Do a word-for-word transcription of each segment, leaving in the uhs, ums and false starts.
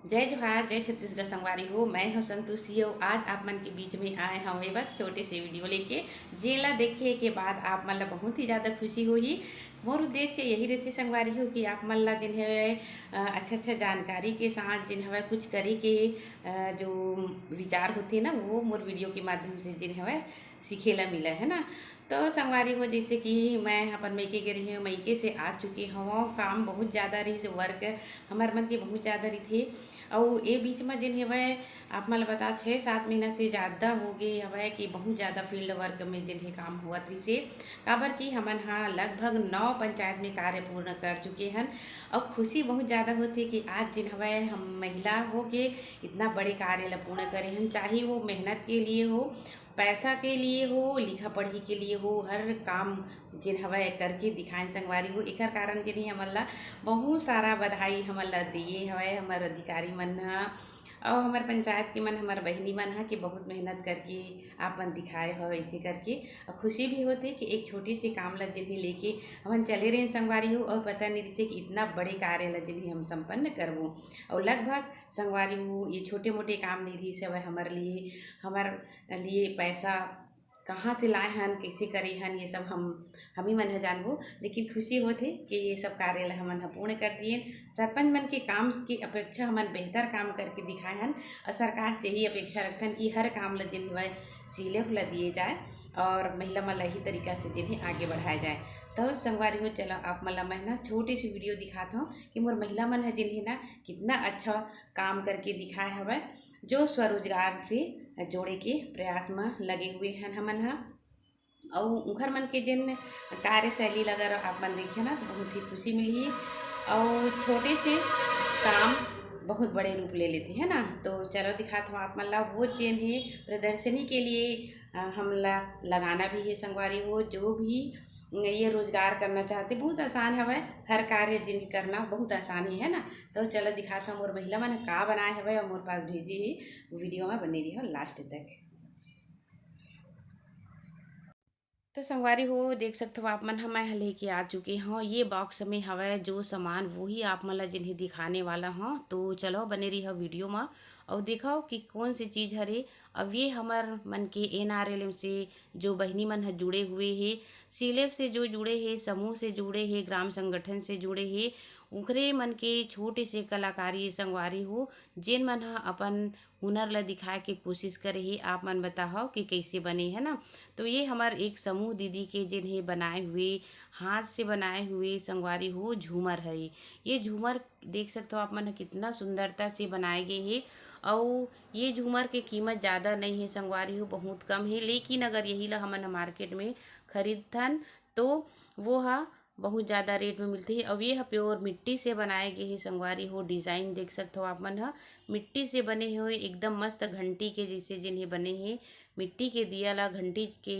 जय जोहार, जय छत्तीसगढ़ संगवारी हो। मैं हूँ संतोषी, अउ आज आप मन के बीच में आए हवे बस छोटे से वीडियो लेके, जेला देखे के बाद आप मन ला बहुत ही ज़्यादा खुशी होही। मोर उद्देश्य यही रहते संगवारी हो कि आप मन ला जिन हवे, अ, अच्छा अच्छा जानकारी के साथ जिन हवे कुछ करे के, अ, जो विचार होते ना, वो मोर वीडियो के माध्यम से जिन हवे सीखे ला मिला है ना। तो संगवारी हो, जैसे कि मैं अपन मइके गे रही हूँ, मइके से आ चुके हवं, काम बहुत ज़्यादा रहिस, वर्क हमर मन के बहुत ज़्यादा रहिथे। अउ ए बीच म जेन हेवय, आप मन ल बता, छः सात महीना से ज़्यादा हो गे हवय कि बहुत ज़्यादा फील्ड वर्क में जेन हे काम होवत रहिसे, काबर कि हमन ह लगभग नौ पंचायत में कार्य पूर्ण कर चुके हन। अउ खुशी बहुत ज़्यादा होथे कि आज जेन हवय, हम महिला हो के इतना बड़े कार्य ल पूर्ण करे हन, चाहे वो मेहनत के लिए हो, पैसा के लिए हो, लिखा पढ़ी के लिए हो, हर काम जेन हवय करके दिखाएन संगवारी हो। एकर कारण जेन हे हमन ला बहुत सारा बधाई हमन ला दिए हवय हमर अधिकारी मन ह, अउ हमर पंचायत के मन, हमर बहिनी मन ह कि बहुत मेहनत करके आप मन दिखाए हो ऐसे करके। अउ खुशी भी होथे कि एक छोटे से काम ला जेन हे लेके हमन चले रहेन संगवारी हो, अउ पता नहीं रिहिसे कि इतना बड़े कार्य ला जेन हे हम संपन्न करबो। अउ लगभग संगवारी हो, ये छोटे मोटे काम नहीं रहिस हवय हमर लिए, हमर लिए पैसा कहाँ से लाए हन, कैसे करे हन, ये सब हम, हम ही मन ह जानबो। लेकिन खुशी होथे कि ये सब कार्य ल हमन ह पूर्ण कर दिएन। सरपंच मन के काम के अपेक्षा हमन बेहतर काम करके दिखाए हन, और सरकार से ही अपेक्षा रखथन कि हर काम ल जेन हवय सीलेफ ल दिए जाए और महिला मन ल ही तरीका से जेन हे आगे बढ़ाए जाए। तो संगवारी हो, चलो आप मन ल मैं ना छोटे से वीडियो दिखात हूँ कि मोर महिला मन ह जेन हे ना कितना अच्छा काम करके दिखाए हवय, जो स्वरोजगार से जोड़े के प्रयास म लगे हुए हन हमन ह। अउ उंखर मन के जेन कार्यशैली ल अगर आप मन देखिए ना, तो बहुत ही खुशी मिलही। अउ छोटे से काम बहुत बड़े रूप ले लेथे, है ना। तो चलो दिखात हूँ आप मन ला, वो जेन हे प्रदर्शनी के लिए, अ, हमला लगाना भी है संगवारी हो। जो भी ये रोजगार करना चाहते, बहुत आसान हवय, हर कार्य जेन हे करना बहुत आसान ही है ना। तो चलो दिखात हूँ मोर महिला मन का बनाए हवय और मोर पास भेजे ही, वीडियो में बने रहियो लास्ट तक। तो संगवारी हो, देख सकत हो आप मन ह, मैं ह लेके आ चुके हव। ये बॉक्स में हवय जो सामान, वही आप मन ला जेन हे दिखाने वाला हव। तो चलो बने रहियो वीडियो म अउ देखव कि कौन से चीज हरे। अब ये हमर मन के एन आर एल एम से जो बहिनी मन ह जुड़े हुए हे, सीलेफ से जो जुड़े हे, समूह से जुड़े हे, ग्राम संगठन से जुड़े हे, उंखरे मन के छोटे से कलाकारी संगवारी हो, जेन मन ह अपन हुनर ल दिखाए के कोशिश करे हे। आप मन बताहव कि कइसे बने, है ना। तो ये हमर एक समूह दीदी के जेन हे बनाए हुए, हाथ से बनाए हुए संगवारी हो झूमर है। ये झूमर देख सकत हो आप मन ह, कितना सुंदरता से बनाए गे हे। अउ ये झूमर के कीमत ज़्यादा नहीं है संगवारी हो, बहुत कम है, लेकिन अगर यही ला हमन ह मार्केट में खरीदथन तो वो ह बहुत ज़्यादा रेट में मिलथे। अउ ये ह प्योर मिट्टी से बनाए गे हे संगवारी हो। डिज़ाइन देख सकत हो आप मन ह, मिट्टी से बने हुए एकदम मस्त घंटी के जैसे जेन हे बने हे। मिट्टी के दिया ला घंटी के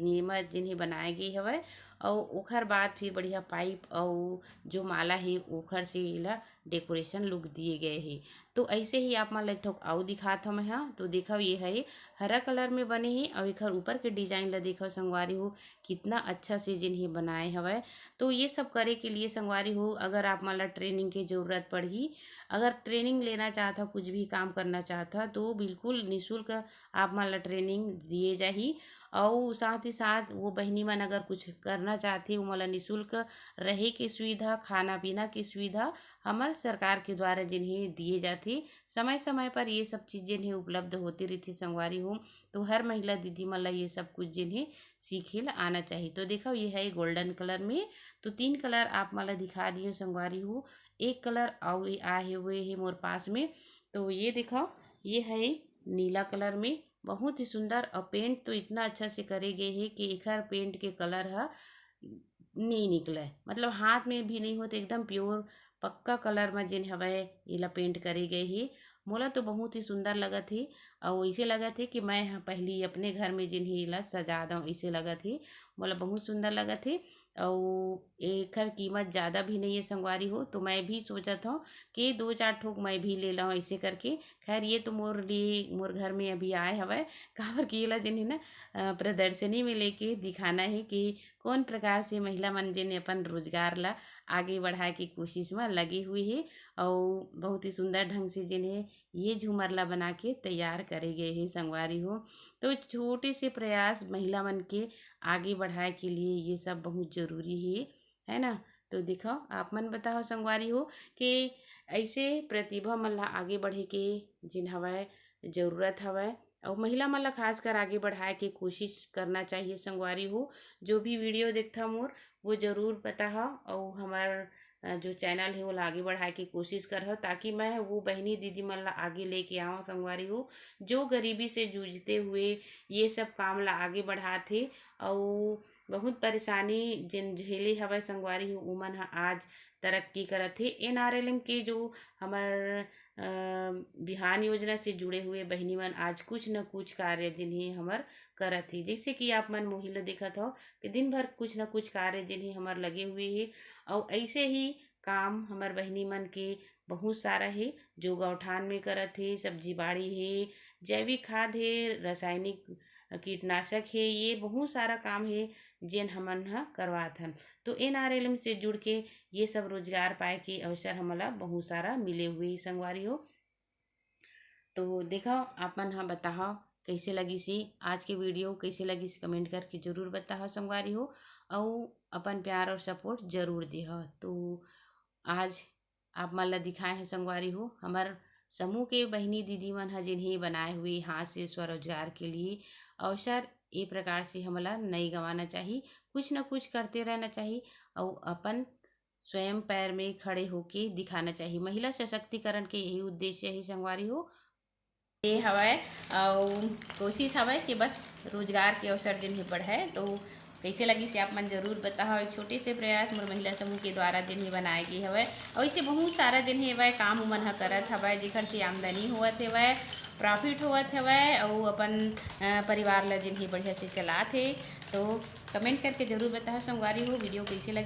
ये म जेन हे बनाए गे हवय, अउ ओखर बाद फिर बढ़िया पाइप अउ जो माला हे ओखर से एला डेकोरेशन लुक दिए गए हे। तो ऐसे ही आप मन ल एक ठोक अउ दिखात हव मैं ह। तो देखव, ये है हरा कलर में बने हे, अउ एखर ऊपर के डिजाइन ला देखव संगवारी हो, कितना अच्छा से जेन हे बनाए हवय। तो ये सब करे के लिए संगवारी हो, अगर आप मन ला ट्रेनिंग के जरूरत पड़ही, अगर ट्रेनिंग लेना चाहत हव, कुछ भी काम करना चाहत हव, तो बिल्कुल निशुल्क आप मन ला ट्रेनिंग दिए जाही। अउ साथ ही साथ वो बहिनी मन अगर कुछ करना चाहथे, ओमन ला निशुल्क रहे के सुविधा, खाना पीना के सुविधा हमर सरकार के द्वारा जेन हे दिए जाथे। समय समय पर ये सब चीज जेन हे उपलब्ध होते रहिथे संगवारी हो। तो हर महिला दीदी मन ला ये सब कुछ जेन हे सीखे ला आना चाहिए। तो देखव, ये है गोल्डन कलर में, तो तीन कलर आप मन ला दिखा दियो संगवारी हो। एक कलर अउ ये आए हुए हे मोर पास में, तो ये देखव, ये है नीला कलर में, बहुत ही सुंदर। और पेंट तो इतना अच्छा से करे गए हे कि एखर पेंट के कलर ह नहीं निकले, मतलब हाथ में भी नहीं होत, एकदम प्योर पक्का कलर में जेन हवय एला पेंट करे गए हे। मोला तो बहुत ही सुंदर लगत हे, अउ ऐसे लगत हे कि मैं ह पहली अपने घर में जेन हे एला सजा दव, ऐसे लगत हे। मोला बहुत सुंदर लगत हे। अउ एखर कीमत ज़्यादा भी नहीं है संगवारी हो, तो मैं भी सोचत हव कि दो चार ठोक मैं भी ले लव ऐसे करके। खैर, ये तो मोर लिए, मोर घर में अभी आए हवय, काबर कि एला जेन हे ना, अ, प्रदर्शनी में लेके दिखाना है कि कौन प्रकार से महिला मन जेन अपन रोजगार ला आगे बढ़ाए के कोशिश में लगे हुए हे। अउ बहुत ही सुंदर ढंग से जेन हे ये झूमर ला बना के तैयार करे गए हे संगवारी हो। तो छोटे से प्रयास महिला मन के आगे बढ़ाए के लिए ये सब बहुत जरूरी हे, है ना। तो देखो, आप मन बताओ संगवारी हो कि ऐसे प्रतिभा मन ला आगे बढ़े के जिन हवय जरूरत हवय, अउ महिला मन ला खासकर आगे बढ़ाए के कोशिश करना चाहिए संगवारी हो। जो भी वीडियो देखथा मोर, वो जरूर बताहा, अउ हमर अ, जो चैनल हे ओला आगे बढ़ाए के कोशिश करहव, ताकि मैं वो बहिनी दीदी मन ला आगे लेके आऊँ संगवारी हो, जो गरीबी से जूझते हुए ये सब काम ला आगे बढ़ात हे, अउ बहुत परेशानी जेन झेले हवय संगवारी हो, उमन ह आज तरक्की करत हे। एनआरएलएम के जो हमर अ, बिहान योजना से जुड़े हुए बहिनी मन आज कुछ न कुछ कार्य जिन हे हमर करत हे, जैसे कि आप मन मोही ल देखत हव कि दिन भर कुछ न कुछ कार्य जिन हे हमर लगे हुए हे। अउ ऐसे ही काम हमर बहिनी मन के बहुत सारा हे, जो गौठान में करत हे, सब्जी बाड़ी हे, जैविक खाद हे, रासायनिक कीटनाशक हे, ये बहुत सारा काम हे जेन हमन ह करवात हन। तो एनआरएलएम से जुड़ के ये सब रोजगार पाए के अवसर हमला बहुत सारा मिले हुए हे संगवारी हो। तो देखो, आप मन ह बताओ कैसे लगिस हे आज के वीडियो, कैसे लगिस, कमेंट करके जरूर बताओ संगवारी हो, अउ अपन प्यार और सपोर्ट जरूर देहो। तो आज आप मन ला दिखाए हे संगवारी हो, हमर समूह के बहिनी दीदी मन ह जिन्हें बनाए हुए हाथ से स्वरोजगार के लिए अवसर, ए प्रकार से हमला नहीं गंवाना चाही। कुछ न कुछ करते रहना चाही अउ अपन स्वयं पैर में खड़े होके दिखाना चाही। महिला सशक्तिकरण के यही उद्देश्य हे संगवारी हो। ये हवय अउ कोशिश हवय कि बस रोजगार के अवसर जिन हे बढ़े। तो कैसे लगिस हे आप मन जरूर बताओ। एक छोटे से प्रयास मोर महिला समूह के द्वारा जिन हे बनाए गे हवय, अउ ऐसे बहुत सारा जिन हे हवय काम उमन ह करत हवय, जेखर से आमदनी होवत हवय, प्रॉफिट होवत हवय, अउ अपन अ, परिवार ला जिन हे बढ़िया से चलात हे। तो कमेंट करके जरूर बताओ संगवारी हो, वीडियो कैसे लगिस।